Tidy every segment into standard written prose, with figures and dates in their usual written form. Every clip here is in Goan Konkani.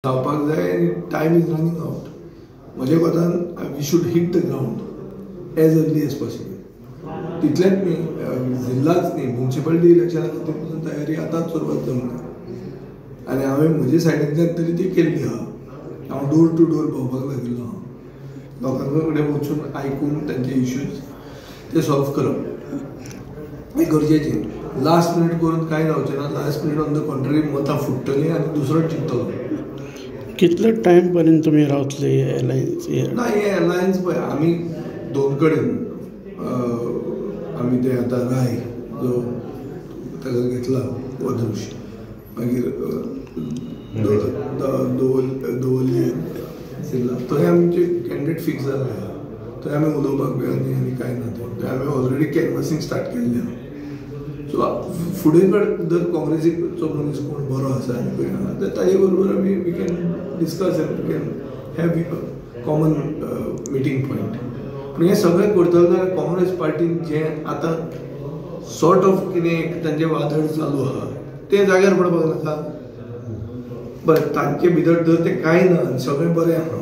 जावपाक जाय आनी टायम is running out. म्हज्या कोतान we should hit the ground as early as possible. तितलेंच न्ही, जिल्लाच न्ही, म्युनिसिपालिटी इलेक्शना खातीर पसून तयारी आतांच सुरवात जावंक जाय. आनी हांवें म्हजे सायडींतल्यान तरी ती केल्ली आहा. हांव डोर टू डोर भोंवपाक लागिल्लो आहा, लोकां कडेन वचून आयकून तांचे इश्यूज ते सॉल्व करप हें गरजेचें. लास्ट मिनीट करून कांय जावचें ना. Last minute on the contrary मतां फुट्टलीं आनी दुसरोच जिखतलो. कितलो टायम पर्यंत तुमी रावतले अलायन्स? ना, हे अलायन्स पळय आमी दोन कडेन आमी ते आतां राय जो ताका घेतला वधूश, मागीर दवरली जिल्ला, थंय आमचे कॅन्डिडेट फिक्स जाल्ले आहा. थंय आमी उलोवपाक वेळ न्ही आनी कांय ना. थंय आमी ऑलरेडी कॅनवसींग स्टार्ट केल्लें आहा. सो फुडें जर काँग्रेसीचो मनीस कोण बरो आसा आनी खंय आहा तर ताजे बरोबर आमी we can discuss and we can have common meeting point. पूण हें सगळें करतलो जाल्यार काँग्रेस पार्टीन जें आतां सॉर्ट ऑफ कितें एक तांचें वादळ चालू आहा तें जाग्यार पडपाक नाका. बरें, तांचे भितर जर तें कांय ना आनी सगळें बरें आहा,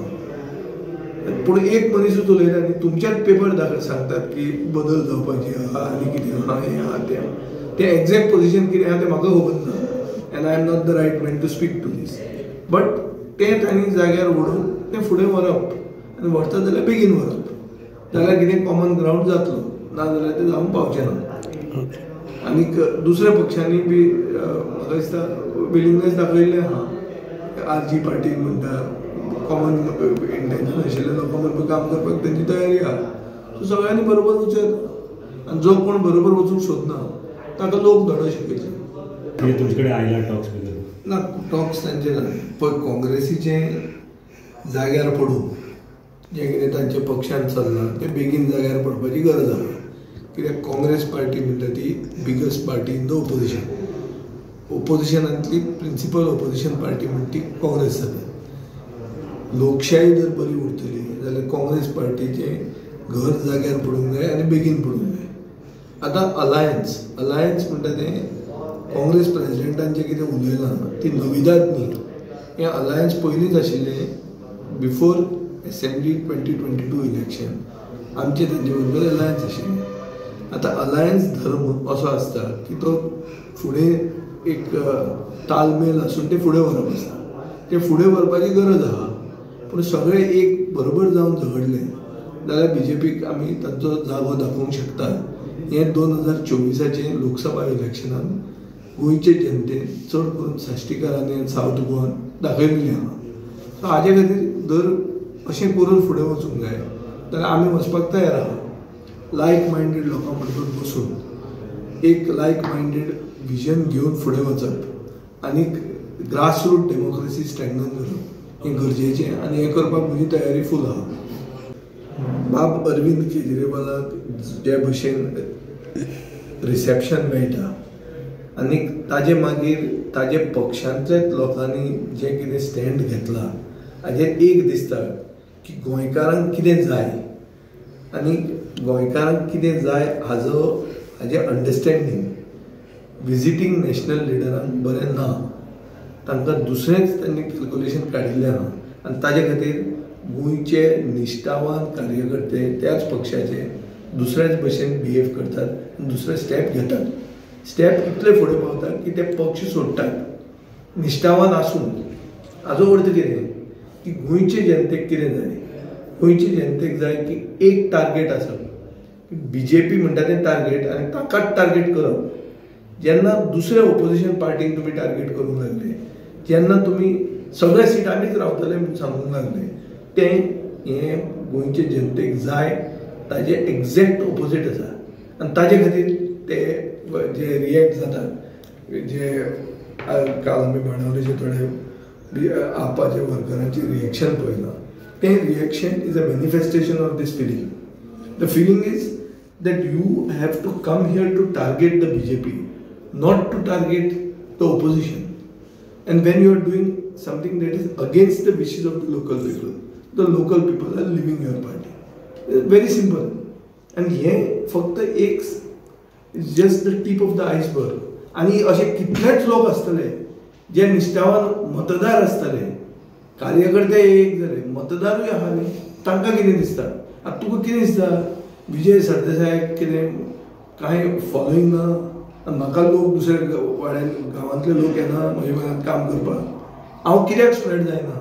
पूण एक मनीसूच उलयता आनी तुमच्याच पेपर दाखय सांगतात की बदल जावपाची आहा आनी कितें आहा, हें आहा तें आहा. तें एग्जॅक्ट पोजिशन कितें आहा तें म्हाका खबर ना and I am not the right man to speak to this. But तें तांणी जाग्यार व्हरून तें फुडें व्हरप आनी व्हरता जाल्यार बेगीन व्हरप, जाल्यार कितें कॉमन ग्रावंड जातलो, ना जाल्यार तें जावंक पावचें ना. आनीक दुसऱ्या पक्षांनी बी म्हाका दिसता विलिंगनेस दाखयल्लें आहा. आर जी पार्टी म्हणटा कॉमन इंटेन्शन आशिल्ल्या लोकां बरोबर काम करपाक तेंची तयारी आहा. सो सगळ्यांनी बरोबर वचूं येता आनी जो कोण बरोबर वचूंक सोदना ताका लोक धडो शिकयतले. तुमचे कडेन आयला टॉक्स बी? ना, टॉक्स तांचे ना. पळय काँग्रेसीचें जाग्यार पडूं, जें कितें तांच्या पक्षान चल्लां तें बेगीन जाग्यार पडपाची गरज आहा. कित्याक काँग्रेस पार्टी म्हणटा ती biggest party in the opposition. ओपोजिशनांतली principal opposition party म्हणटा ती काँग्रेस जाता. लोकशाही जर बरी उरतली जाल्यार काँग्रेस पार्टीचें घर जाग्यार पडूंक जाय आनी बेगीन पडूंक जाय. आतां अलायन्स, अलायन्स म्हणटा तें काँग्रेस प्रेजिडेंटान जें कितें उलयलां ती नविदाद न्ही. हें अलायन्स पयलींच आशिल्लें बिफोर एसेंब्ली 2022 इलेक्शन आमचें तांचे बरोबर अलायन्स आशिल्लें. आतां अलायन्स धर्म असो आसता की तो फुडें एक तालमेल आसून तें फुडें व्हरप आसता. तें फुडें व्हरपाची गरज आहा, पूण सगळे एक बरोबर जावन झगडले जाल्यार बीजेपीक आमी तांचो जागो दाखोवंक शकता. हें 2024 लोकसभा इलेक्शनान गोंयचे जनतेन चड करून साश्टीकारांनी आनी सावथ गोवान दाखयल्लें आहा. सो हाजे खातीर जर अशें करून फुडें वचूंक जाय जाल्यार आमी वचपाक तयार आहा. लायक मायंडेड लोकां बरोबर बसून एक लायक मायंडेड विजन घेवन फुडें वचप आनी ग्रासरूट डेमोक्रेसी स्ट्रेंथन करप हें गरजेचें आनी हें करपाक म्हजी तयारी फूल आहा. बाब अरविंद केजरीवालाक जे भशेन रिसेप्शन मेळटा आनी ताजे मागीर ताजे पक्षांतल्याच लोकांनी जें कितें स्टँड घेतलां हाजेर एक दिसता की गोंयकारांक कितें जाय आनी गोंयकारांक कितें जाय हाजो हाजें अंडरस्टँडींग विजिटींग नॅशनल लिडरांक बरें ना. तांकां दुसरेंच तांणी कॅल्कुलेशन काडिल्लें आहा आनी ताजे खातीर गोंयचे निश्ठावान कार्यकर्ते त्याच पक्षाचे दुसऱ्याच भशेन बिहेव करतात आनी दुसरे स्टेप घेतात. स्टेप इतले फुडें पावतात की ते पक्ष सोडटात निश्ठावान आसून. हाजो अर्थ कितें की गोंयचे जनतेक कितें जाय, गोंयचे जनतेक जाय की एक टार्गेट आसप, बीजेपी म्हणटा तें टार्गेट आनी ताकाच टार्गेट करप. जेन्ना दुसऱ्या ओपोजिशन पार्टीक तुमी टार्गेट करूंक लागले, जेन्ना तुमी सगळे सीट आमीच रावतले म्हूण सांगूंक लागले, तें हें गोंयचे जनतेक जाय ताजें एग्जॅक्ट ओपोजीट आसा. आनी ताजे खातीर ते जे रिएक्ट जातात, जे काल आमी बाणावलेचे थोडे आपाचे वर्करांचे रिएक्शन पळयलां, तें reaction is a manifestation of this feeling. The feeling is that you have to come here to target the BJP, not to target the opposition. And when you are doing something that is against the wishes of the local people, the local people are leaving your party. Very simple. And हें फक्त एक just the tip of the iceberg. आनी अशे कितलेच लोक आसतले जे निश्ठावान मतदार आसतले कार्यकर्ते एक जाले, मतदारूय आहा न्ही, तांकां कितें दिसता? आतां तुका कितें दिसता, विजय सरदेसायाक कितें कांय फॉलोईंग ना आनी म्हाका लोक दुसऱ्या वाड्यान गांवांतले लोक येना म्हजे म्हऱ्यांत काम करपाक, हांव कित्याक स्प्रेड जायना?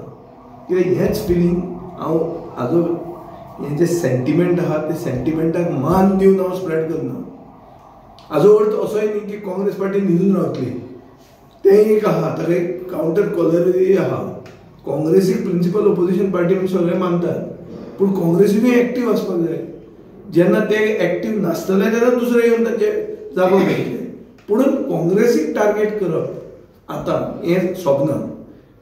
कित्याक हेंच फिलींग हांव हाजो हें जें सेंटिमेंट आहा ते सेंटिमेंटाक मान दिवन हांव स्प्रेड करना. हाजो अर्थ असोय न्ही की काँग्रेस पार्टी न्हिदून रावतली, तें एक आहा, ताका एक कावंटर कॉलरी आहा. काँग्रेसीक प्रिंसिपल ओपोजिशन पार्टी म्हणून सगळे मानतात, पूण काँग्रेसीनूय एक्टीव आसपाक जाय. जेन्ना ते एक्टीव नासतले तेन्ना दुसरे येवन तांचे जागो घेतले. पुणून काँग्रेसीक टार्गेट करप आतां हें सोबना,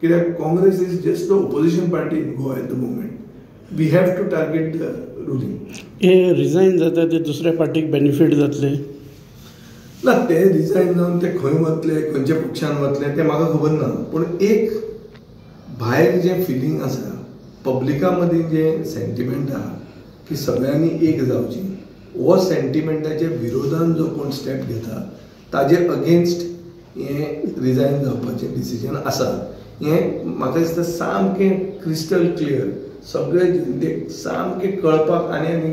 कित्याक Congress is just the opposition party in Goa at the moment. We have to target the ruling. हे रिजायन जाता ते दुसऱ्या पार्टीक बेनिफीट जातले ना? ते रिजायन जावन ते खंय वतले, खंयच्या पक्षान वतले तें म्हाका खबर ना, पूण एक भायर जें फिलींग आसा, पब्लिका मदीं जें सेंटिमेंट आहा की सगळ्यांनी एक जावची, हो सेंटिमेंटाच्या विरोधान जो कोण स्टेप घेता ताजे अगेन्स्ट हें रिजायन जावपाचें डिसिजन आसा. हें म्हाका दिसता सामकें क्रिस्टल क्लियर, सगळे जनतेक सामकें कळपाक आनी आनी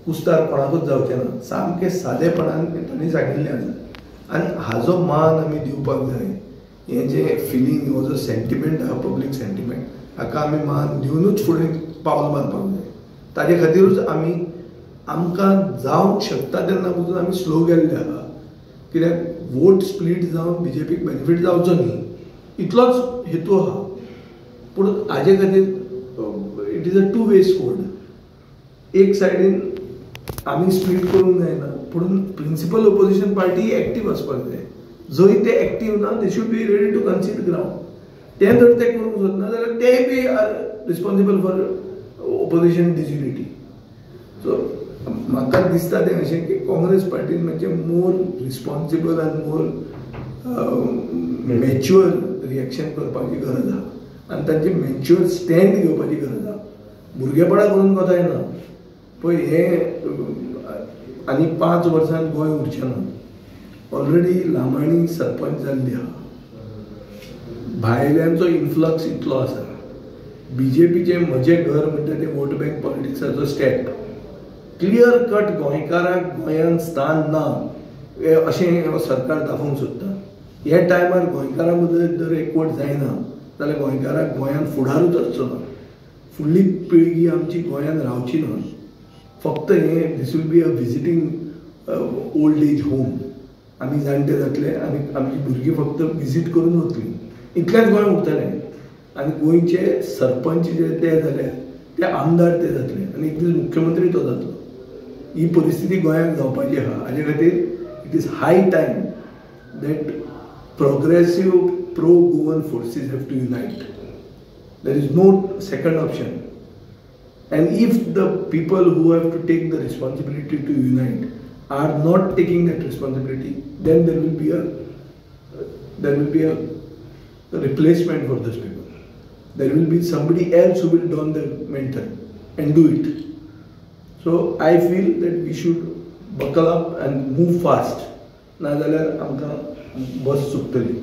कुस्तार कोणाकूच जावचें ना, सामकें सादेपणान तांणी सांगिल्लें आसा. आनी हाजो मान आमी दिवपाक जाय. हें जें फिलींग, हो जो सेंटिमेंट आहा, पब्लीक सेंटिमेंट, हाका आमी मान दिवनूच फुडें पावल मारपाक जाय. ताजे खातीरूच आमी आमकां जावंक शकता तेन्ना पसून आमी स्लो गेल्ले आहा, कित्याक वोट स्प्लीट जावन बीजेपीक बेनिफीट जावचो न्ही इतलोच हेतू आहा. पूण हाजे खातीर it is a two way sword. एक सायडीन आमी स्प्लीट करूंक जायना, पूण प्रिंसिपल ओपोजिशन पार्टी एक्टीव आसपाक जाय. जंय ते एक्टीव ना, they should be ready to concede ground. तें जर ते करूंक सोदना जाल्यार ते be are responsible for opposition disunity. So म्हाका दिसता तें अशें की काँग्रेस पार्टीन म्हणजे मोर रिस्पॉन्सिबल आनी मोर मॅच्युअर रिएक्शन करपाची गरज आहा आनी तांचे मॅच्युअर स्टँड घेवपाची गरज आहा. भुरगेपणां करून कोता येना. पळय हें आनी 5 वर्सांत गोंय उरचें ना. ऑलरेडी लामाणी सरपंच जाल्ली आहा, भायल्यांचो इन्फ्लक्स इतलो आसा, बीजेपीचें म्हजें घर म्हणटा तें वोट बँक पॉलिटिक्साचो स्टेप क्लियर कट, गोंयकाराक गोंयांत स्थान ना अशें सरकार दाखोवंक सोदता. ह्या टायमार गोंयकारां मदीं जर एकवट जायना जाल्यार गोंयकाराक गोंयांत फुडारूच आसचो ना, फुडली पिळगी आमची गोंयांत रावची ना. फक्त हें this will be a visiting old age home. आमी जाणटे जातले आनी आमची भुरगीं फक्त विजीट करून वतलीं, इतलेंच गोंय उरतलें. आनी गोंयचे सरपंच जे ते जाले ते आमदार ते जातले आनी एक दीस मुख्यमंत्री तो जातलो. ही परिस्थिती गोंयांत जावपाची आहा. हाजे खातीर it is high time that progressive pro Goan forces have to unite. There is no second option. And if the people who have to take the responsibility to unite are not taking that responsibility, then there will be a replacement for those people. There will be somebody else who will don the mantle and do it. So I feel that we should buckle up and move fast. ना जाल्यार आमकां बस चुकतली.